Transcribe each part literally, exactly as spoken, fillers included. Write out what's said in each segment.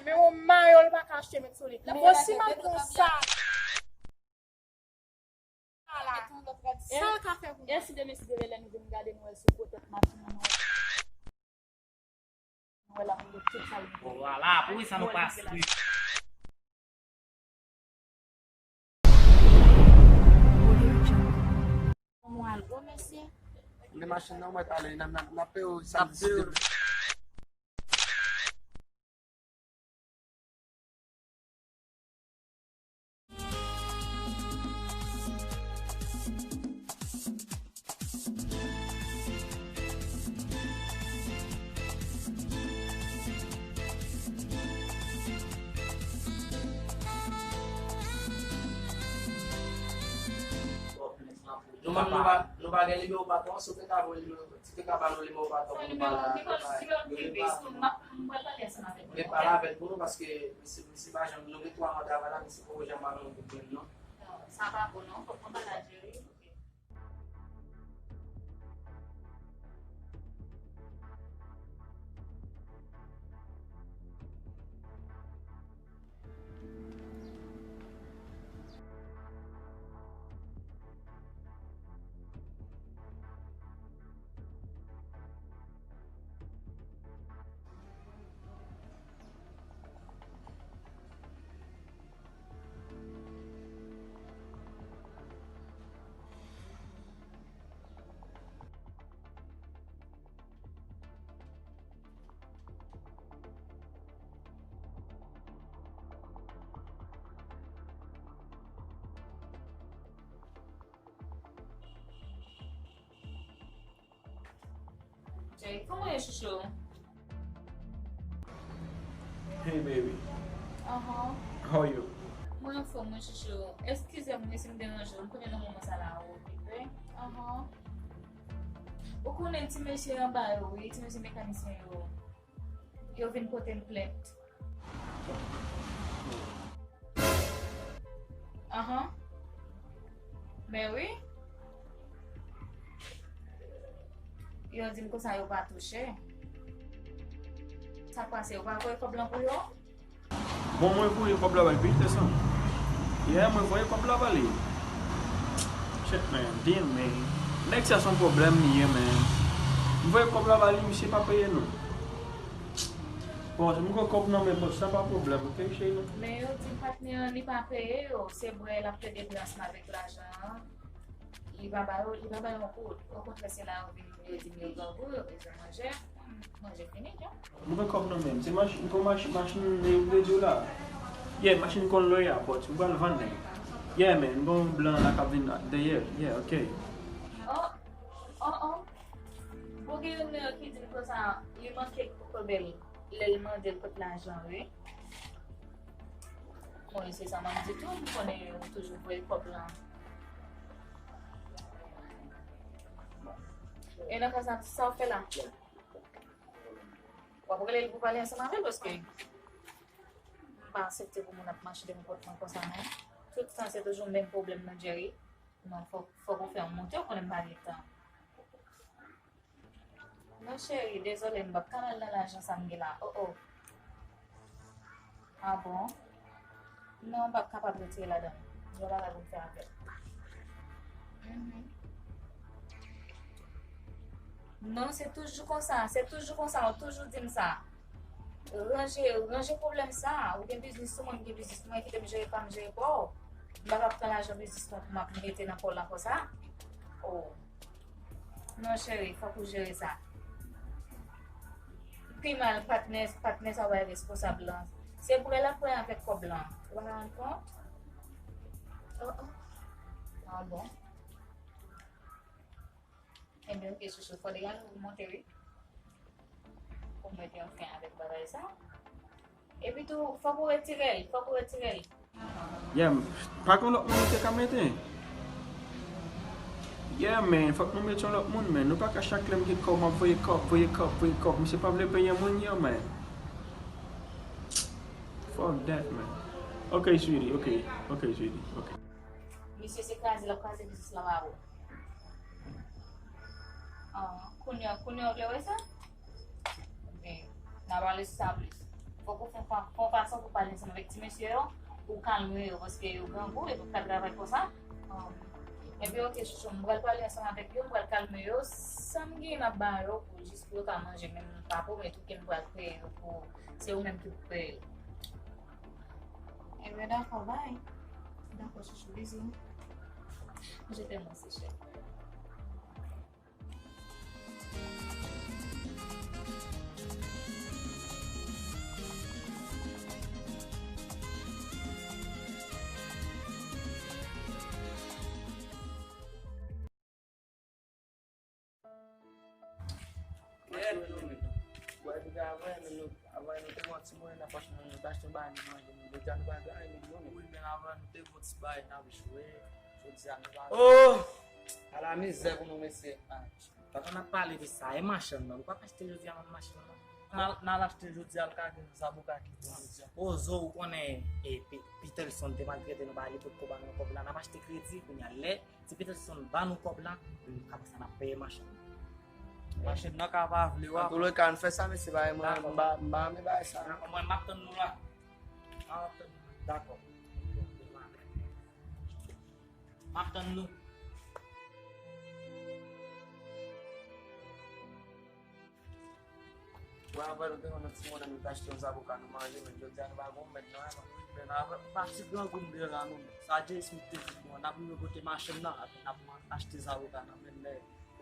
Yon mayo l pa ka achte met sou li. Bon, si m ap pran sa la, sa l ka fè pou mwen? E si demen si Dye vle, lè nou vin gade, nou wè l sou gwo tèt machin nan, nou wè l ap met tout sa l gen. Vwala, pou sa nou pase. Mwen al gwo mesye. Mwen machin nan, mwen pale, n ap, n ap, n ap peye w samdi. Nou menm, nou pa, nou pa gen nimewo patwon, si w te ka voye nimewo, si w te ka ba nou nimewo patwon pou nou pale avè l, nou pale avè l pou nou, paske misye, misye pa janm, nou gen twa mwa travay la, misye poko janm ba nou yon goud menm non. Non, sa pa bon non, fòk mwen pale ak Jerry. Jay, kòman w ye, chouchou? Hey baby. Aha. How are you? Mwen anfòm, mwen chouchou. Eskize m wi si m deranje w. M konnen nan moman sa la ou okipe. Aha. Ou konnen ti mesye anba yo wi, ti mesye mekanisyen yo. Yo vin pote m plent. Ahan. Men wi. Yo di m konsa yo pa touche. Sa k pase, yo pa voye kòb lan pou yo? Bon, mwen voye kòb la ba li, pete san. Yeah, mwen voye kòb la ba li. Shit, man. Damn, man. Nèg sa se yon pwoblèm li ye, man. M voye kòb la ba li, misye pa peye nou. Bon, si m gen kòb nan men bòs, sa pa pwoblèm, ok, cheri? Men yo di patnè an li pa peye yo, se bwè l ap plede bwè ansanm avèk lajan an. Li pa ba yo, li pa ba yo yon kout. Okontrè, se la yo vin, yo di m yo grangou, yo bezwen manje. Manje fini, dja. M gen kòb nan men m. Se machin, m gen machin, machin, e, m te di w la. Yeah, machin konn lwe a, but m pral vann li. Yeah, man, m gen yon blan la k ap vin dèyè. Yeah, ok. Oh, oh, oh. Bon, gen youn nan yo ki di m konsa, li manke kokobe l lè l mande l kot lajan, wi. Bon, se sa m ap di tou, m konnen ou toujou voye kòb lan. E nan ka sa, sa w fè la? W ap rele l pou pale ansanm avè l, paske m pa aksepte pou moun ap mache de nenpòt jan konsa, non. Tout tan, se toujou menm pwoblèm nan, Jerry. Non, fòk, fòk ou fè yon moute, ou konnen m pa gen tan. Non, cheri, dezole, m p ap ka al nan lajan sa m gen la. Oh, oh. Ah bon? Non, m p ap kapab retire ladan l. Gen yon bagay pou m fè avè l. Mhm. Non, se toujou konsa, se toujou konsa, ou toujou di m sa. Ranje, ranje pwoblèm sa, ou gen biznis ou, mwen m gen biznis mwen, kite m jere pa m, jere pa w. M pa p ap pran lajan biznis mwen pou m ap mete nan pa w la konsa. Oh. Non, cheri, fòk ou jere sa. Pi mal, patnè, patnè sa w bay responsab lan. Se bwè l ap bwè avèk kòb lan. Ou pa rann kont? Oh, oh. Ah bon. Ebyen, ok, chouchou, fò deja nou monte, wi. Pou m mete yon fen avèk bagay sa. Epi tou, fòk ou retire l, fòk ou retire l. Yeah, pa gen lòt moun nou te ka mete? Yeah, man, fòk nou mete yon lòt moun, man. Nou pa ka chak lè m gen kòb, m ap voye kòb, voye kòb, voye kòb. Misye pa vle peye moun yo, man. Fuck that, man. Ok, sweetie, ok. Ok, sweetie, ok. Misye se kraze l ap kraze biznis lan ba ou. Ah, kounye a, kounye a w vle wè sa? Men, n a pale sou sa plis. Fòk ou fè yon fa- fè yon fason pou pale ansanm avèk ti mesye yo, pou w kalme yo, paske yo grangou, yo p ap ka travay konsa. Um, epi, oke, chouchou, m pral pale ansanm avèk yo, m pral kalme yo, sa m genyen m ap ba yo, pou jis pou yo ka manje, men m pa pwomèt ou ke m pral peye yo pou, se ou menm ki pou peye yo. Ebyen, dakò, bay. Dakò, chouchou, bizou. Je t'aime aussi, chérie. Avan, men nou, avan, nou te gen yon ti monnen nan pòch nou, nou te achte yon bagay nou manje, men jodi a nou pa gen anyen menm non, men. Wi, men avan, nou te gen yon ti bagay n ap jwe. Jodi a, nou pa gen. Oh! Ala mizè pou nou, mesye. Ah, papa, n ap pale de sa, e machann nan, nou p ap achte jodi a, menm machann nan. N al, n al achte jodi a, l ka gen zaboka ki bon jodi a. Ozo, ou konnen, e, Pi- Peterson te maltrete nou, ba li potko ba nou kòb la, n ap achte kredi, kounye a, lè Ti Peterson ba nou kòb la, nou ka panse n ap peye machann. Machann nan ka pa vle w. Antouleka, ann fè sa, mesye, bagay mwen, m pa, m pa renmen bagay sa, non. Mwen, m ap tann nou la. M ap tann nou. Dakò. M ap tann nou. Bon, avan nou te konn nan ti monnen nou te achte yon zaboka nou manje, men jodi a nou pa gen yon mèt nan men nou. Men avan, pa ti grangou m te la non, men sa Jay Smith te di nou an, n ap rive kote machann nan, apre n ap man- achte zaboka nan men l. Lè,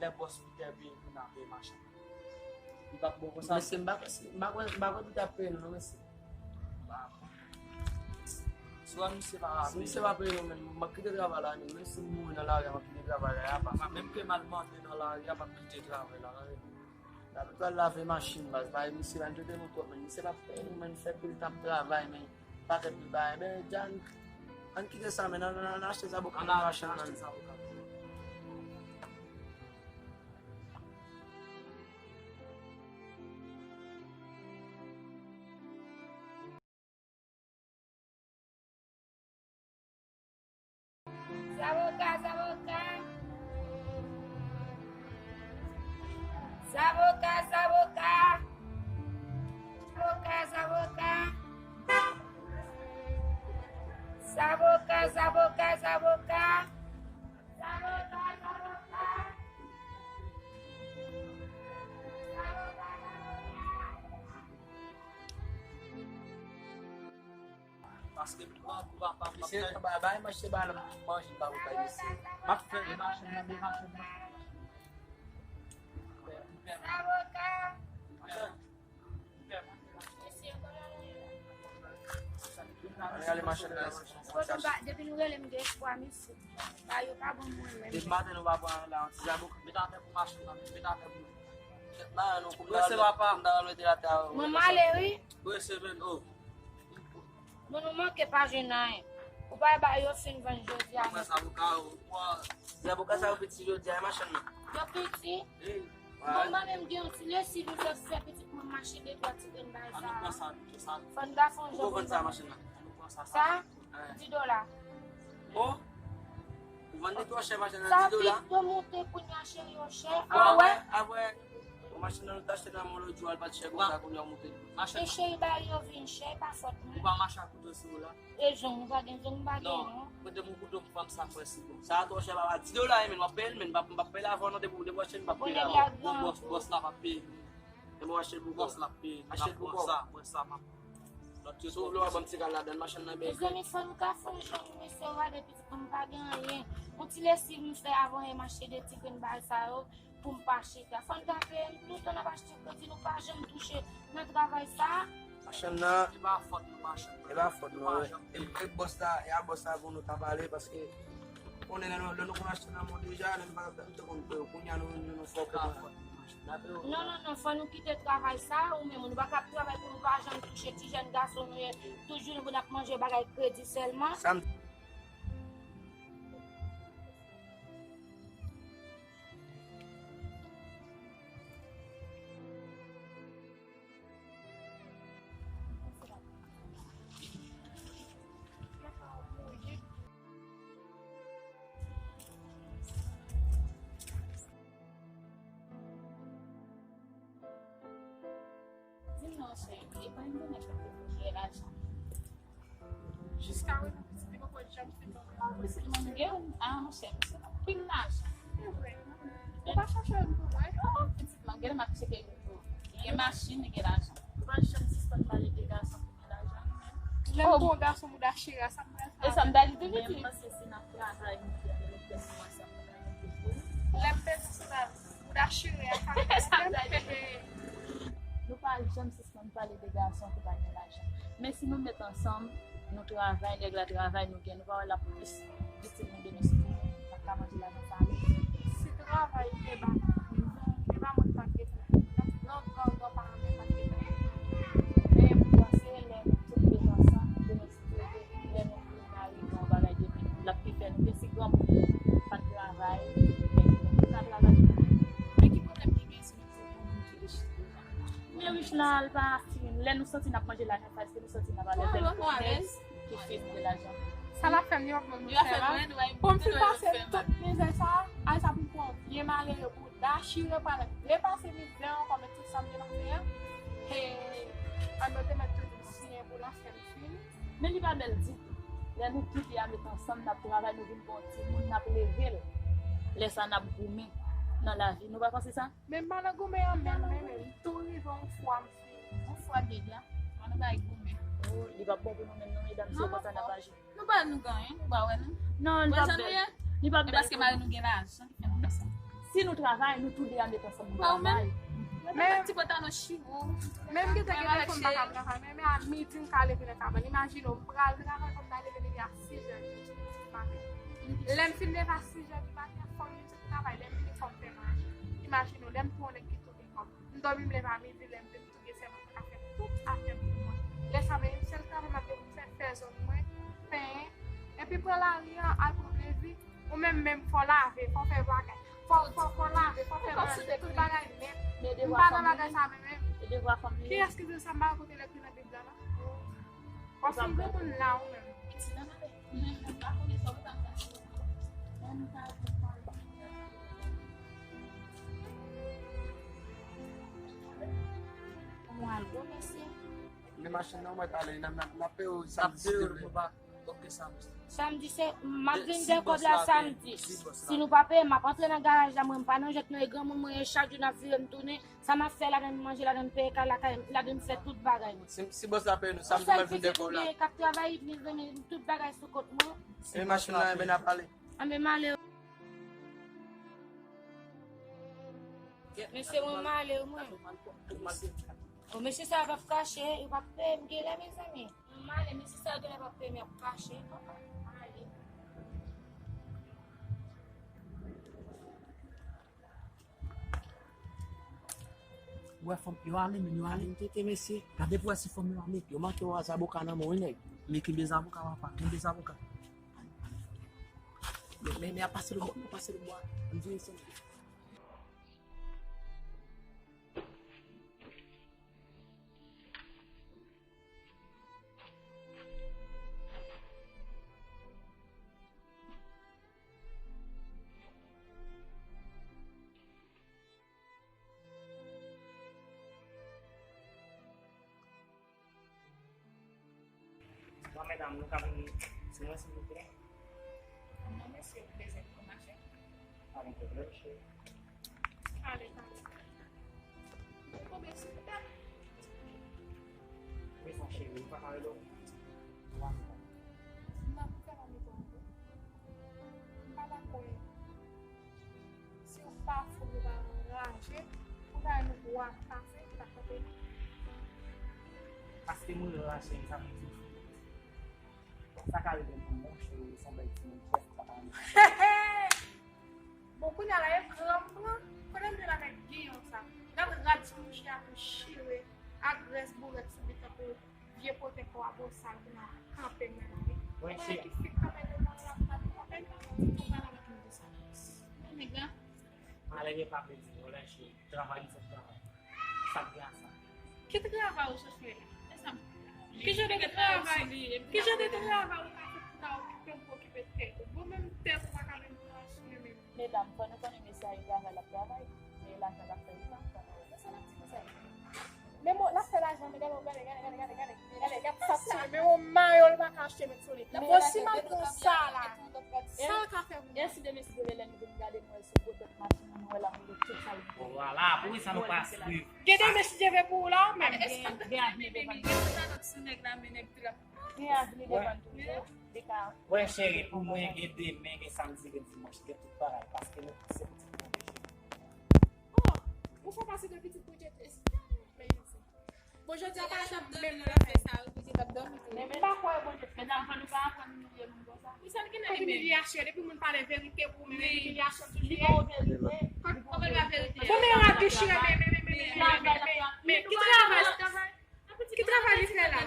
lè bòs Peter peye nou, n a peye machann nan. Li p ap bon konsa. Mesye, m pa kwè, m pa kwè, m pa kwè Peter ap peye nou non, mesye. Swa misye pa peye nou. Si misye pa peye nou, men m ap kite travay la, men menm si m mouri nan lari a, m ap kite travay la, y a pa. Menm ke m al mande nan lari a, m ap kite travay la. N ap pral lave machin, baz. Bay misye, pa n trete nou twòp, men misye p ap peye nou, men n fè pil tan ap travay, men pakèt pil bagay. Men, Jan, ann kite sa, men ann, ann, ann achte zaboka nan machin nan. Zaboka, zaboka. Zaboka, zaboka. Zaboka, zaboka. Zaboka, zaboka, zaboka. Zaboka, zaboka. Zaboka, zaboka. Paske m pran pou papa m. Misye, ba, bay manje ba l, manje m pa pou bay misye. M ap fè machann nan, de machann nan. Ann ale machann nan. Depi nou rele m gen espwa, mesye. Ba yo pa bon mwen menm. Depi maten nou pa pran la, yon ti zaboka. Met atè pou machann nan, met atè pou. Ba nou koum. Prese papa. Mwen m ale wi. Prese men, oh. Bon, nou manke pa jwenn anyen. Ou pa ba yo fin vann jodi a. Mwen zaboka, ou pran zaboka sa yo piti jodi a, machann nan. Yo piti? Wi. Bon, mwen menm gen yon ti lesiv m sot fè pitit mwen m achte de twa ti grenn bagay sa. An nou pran sa, nou pran sa. Fò n ka fè yon jan pou nou vann sa, machann nan. An nou pran sa. Sa? Dis dola. Oh! Ou vann li twò chè, machann nan, dis dola. Sa pito moute kounye a, cheri, yo chè. Bon, a wè, a wè. Bon, machann nan nou t achte nan men w lòt jou a, l pa t chè konsa, kounye a w moute li. E cheri, bagay yo vin chè, e pa fòt mwen. Ou pa mache ak kouto sou ou la? E zong, nou pa gen zong, nou pa gen non. Prete m yon kouto pou fè m sa frè si bon. Sa a twò chè, papa. Dis dola, men w ap peye l, men m p ap, m p ap peye l avè w non, depi, depi w achte l, m p ap peye l avè w. Bon, bòs, bòs la p ap peye. Depi w achte l pou kòb. Bòs la p ap peye. Achte l pou kòb. Mwen sa, mwen sa, m ap. Si w vle w a ban m ti kal ladan l, machann nan byen. Mezanmi, fò n ka fè yon jan pou mesye yo gade pitit mwen, m pa gen anyen. Yon ti lesiv m fè avan yè, m achte de ti grenn bagay sa yo pou m pa chita. Fò n ka peye, m toutan n ap achte kredi, nou pa janm touche nan travay sa. Machann nan. E pa fòt nou, machann nan. E pa fòt nou, wi. E, e bòs la, e a bòs la pou nou ta pale, paske konnen lè nou, lè nou konn achte nan men w deja, lè nou pa t ap janm te konn peye w. Kounye a nou, nou, nou fè w konprann. Non, non, non, fò nou kite travay sa, ou menm, nou pa ka ap travay pou nou pa janm touche, ti jèn gason nou ye, toujou nou konn ap manje bagay kredi sèlman. Sa m Di m non, Monchè, e pa yon nèg ki gen lajan. Jiska prezan, pitit li poko janm fin yon. Pitit mwen gen, ah, monchè, misye pa gen lajan. Se vre. Ou pa chache youn pou mwen? Non, pitit mwen, gen lè m ap tcheke youn tou. Li gen machin, li gen lajan. Ou pa janm sispann pale de gason ki gen lajan, non, men. Lè m gon gason mouda chire a, sa m pral fè? E sa m ta di tou, pitit. Men m panse si n ap travay, nou fè lè m fè pou mwen, sa m pral fè pou nou. Lè m bezwen sou la, mouda chire a, sa m pral fè? Nou pa janm sispann pale de gason ki pa gen lajan. Men si nou met ansanm, nou travay, nèg la travay, nou gen, nou pa wè l ap plis itil nou de nou si nou pa ka manje lajan fami. Si travay te ba nou, e pa mwen k t ap gentan. Nan gran gran paran mwen pa t gentan. Men m panse lè nou tout met ansanm, demen si Dye vle, lè nou vle n a rive yon bagay demen, l ap pi fè nou. Men si granmoun pa t travay, men nou ka travay. Men ki pwoblèm ki gen si nou se granmoun ki rich deja? Men rich la, l pa fin. Lè nou santi n ap manje lajan fasil, nou santi n ap alèz, lè nou alèz, ki fin de lajan. Sa l ap fè m, li p ap ban m chè la. Pou m fin pase tout mizè sa, al sa pou m pran vye malere bouda chire pral repase mizè ankò, met tout sa m te nan fè a. He, an nou te mèt toujou siyen pou nan fè m fin. Men li pa bèl ditou. Lè nou tout de a met ansanm, n ap travay, nou vin gon timoun, n ap leve l. Lè sa, n ap goumen nan lavi. Nou pa panse sa? Men m pa nan goumen an menm, men, men tou rive yon fwa m fin. Yon fwa deja, an nou bay goumen. Oh, li p ap bon pou nou menm non, medam, si se konsa n ap aji. Nou pa nou gen anyen, nou pa wè nou. Non, li p ap bèl. Li p ap bèl. E paske mari nou gen lajan ki fè nou fè sa. Si nou travay, nou tou de a met ansanm nou travay. Men ti pantalon chiwo. Men m gentan gen telefòn m pa ka travay, men, men a midi m ka leve nan kabann. Imajine w, m pral travay fò m ta leve depi a sis è di maten. Lè m fin leve a sis è di maten, fò m travay, lè m vini fò m fè manje. Imajine w, lè m tou yon nèg ki tou gen kòb. M dòmi, m leve a midi, lè m vin tou gen sèman pou ka fè tout afè m pou mwen. Lè sa menm, sèl travay m ap gen pou m fè, fè zòn mwen, penyen, epi pran lari an, al pran plezi. Ou menm menm, fò lave, fò fè bagay. Fò, fò, fò lave, fò fè manje, tout bagay nèt. M pa nan bagay sa menm, menm. Kiyès ki di sa? M pa kote lèt li nan Bib la, non? W ap fin granmoun la, ou menm. Mwen al gwo, mesye. Men machin nan, mwen t ale, n ap, n ap, n ap peye w samdi, silvouplè. Ok, samdi. Samdi, se, m ap vin dèyè kòb la samdi. Si nou pa peye, m ap antre nan garaj la, mwen, m pa nan jwèt, non, e granmoun mwen ye, chak jou n ap vire, m tounen. Sa m ap fè ladan, m manje ladan, m peye kay lakay, ladan m fè tout bagay mwen. Si, si bòs la peye nou, samdi m ap vin dèyè kòb la. Yon sèl pitit mwen ye k ap travay, li vin jwenn tout bagay sou kont mwen. E machin nan, enben n ap pale. Anben m ale. Mesye, mwen m ale, mwen. O, mesye sa yo p ap kache, yo p ap peye m genlè, mezanmi. M ale, mesye sa yo genlè p ap peye m, y ap kache. M ale. Wè fanm yo ale, men yo ale. Tete, mesye. Gade pou wè si fanm yo ale. Yo manke wè zaboka nan men w, wi, nèg. Men kenbe zaboka, papa, kenbe zaboka. Men, men, men, a pase le bwa, a pase le bwa. M vini, se Bon, medam, nou ka vin sou mwen, silvouplè? Non, mesye, ou bezwen pou mache? Pa gen pwoblèm, cheri. Ale, ale. Ou tonbe sou tèt. Mezon cheri, ou pa ka rele w? Wa m. M nan pou fè nan mezon an tou. M pa dakò. Si w pa fou, nou pa anraje. Ou ta wè nou bwa kase, ki pa kanpe. Paske mwen raje, sa vle di. Sa ka rive pou mwen, cheri, se yon bèl timoun, cheri, sa ka rive. Bon, kounye a la, e kran m pran. Kote m te la nèg giyon sa? Gad rad sou mouche a tou chire, ak grès bourèt sou li tankou vye poten kò a bosal kounye a kanpe m nan lari. Konnen ki fi k kanpe devan l la pou ta di, kanpe m nan, ti tou pral avèk m de sa. Men nèg la. Malere pa vle di vòlè, cheri. Travay, nou fòk travay. Sa k gen a sa? Ki travay ou sot fè la? Ki jan de travay? Ki jan de travay ou ka fè pou ta okipe w, pou okipe tèt ou? Bon, menm tèt ou pa ka menm pran swen menm. Medam, fò nou konnen mesye a travay, l ap travay. Men lajan l ap fè, li pa fè. Men sa l ap di konsa. Men bon, l ap fè lajan, men gade, gade, gade, gade, gade, gade, gade, gade, gade, sa, sa, men yon mayo l pa ka achte, met sou li. Bon, si m al pran sa la, sa l ka fè pou mwen? E si demen, si Dye vle, lè nou vin gade, nou wè sou gwo tèt machin, nou wè l ap boule tout sa l gen. Bon, vwala, poukisa nou pa swiv? Gen demen, si Dye vle, pou ou la, ou menm. Gen, gen avni devan nou. Gen avni devan nou toujou. Li ka. Wè, cheri, pou mwen, gen demen, gen samdi, gen dimanch, gen tout bagay, paske nou se pitit Bondye. Oh, ou fè pase de pitit Bondye tou. Bon, jodi a pa t ap menm nan fè sa, ou te t ap dòmi tou. Men m pa kwè Bondye fè sa. Medam, fò nou pa aprann imilye moun konsa. Pou sa l gen nan imilye. Imilyasyon, depi moun pale verite pou ou, men imilyasyon toujou ye. Kòman l pa verite? Bon, men rabiche, men, men, men, men, men, men, men, men, men, ki travay, ki travay li fè la?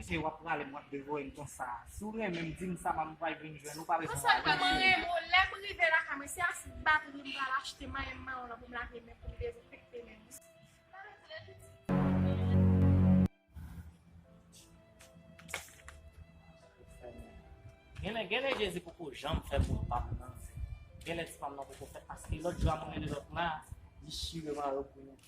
Se w ap prale, m w ap devoye m konsa. Si w renmen m, di m sa, m pral vin jwenn ou, pa bezwen rabiche. Kòman renmen w? Lè m rive lakay mwen, se asèd batri m pral achte, mayo m, mayo la pou m lave men, pou m dezenfekte men m. Genlè, genlè Jezi poko janm fè moun pa m nan. Genlè ti pa m nan poko fèt, paske lòt jou a mwen rele lòt la, li chire mayo pou nou.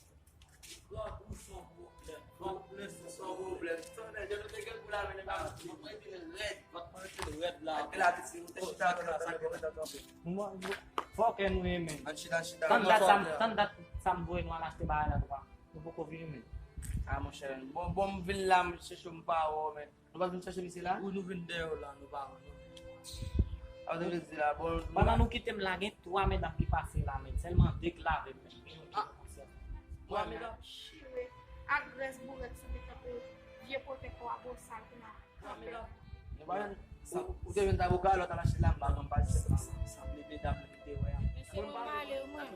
Gran bouch se yon pwoblèm. Gran bouch se yon pwoblèm. Tande, jan nou te gen pou lave men, mwen te rèd. Mwen te rèd la. Te la piti, nou te chita, nou te chita. Mwen, fò kè nou renmen. Ann chita, chita. Tann dat sa m, tann dat sa m voye nou al achte bagay la, nou pa, nou poko vini menm. A, monchè, bon, bon, m vin la, m chèche w, m pa wè w, men. Nou pa vin chèche misye la? Wi, nou vin dèyè w la, nou pa wè l. A, w te vle di la, bon, pandan nou kite m la, gen twa medam ki pase la, men sèlman de k lave m, men gen youn ki pase. Twa medam? Chire ak grès bourèt sou li tankou vye pote kò a bosal kounye a. Ou, ou te jwenn zaboka, lòt a mache la, m pa konn pa di se sa. Sanble medam yo te wè a. Mesye, mwen pale, mwen.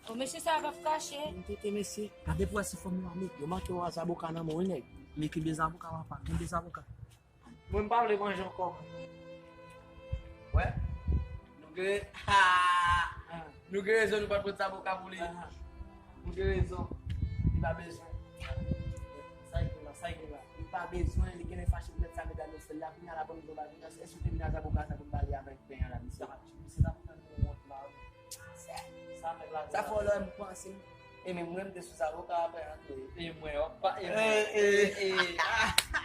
O, mesye sa p ap kache. M tete mesye, gade pou wè si fanm yo a met. Yo make w a zaboka nan men w, wi, nèg. Men kenbe zaboka, papa, kenbe zaboka. Mwen, m pa vle manje ankò, mwen. Wè, nou gen, ha! Nou gen rezon, nou pa t pran zaboka pou li. Nou gen rezon. Li pa bezwen. Sa y gen la, sa y gen la. Li pa bezwen, li genlè fache pou nèg sa medam yo fè l la. Kounye a la, ban m di w bagay, èske w te vin a zaboka sa pou m pale avèk pen an la, mesye? Sa fè w lè m panse. E men mwen, m te sou zaboka apre an tou. E mwen, w ap pa, e mwen. E, e, e, ah.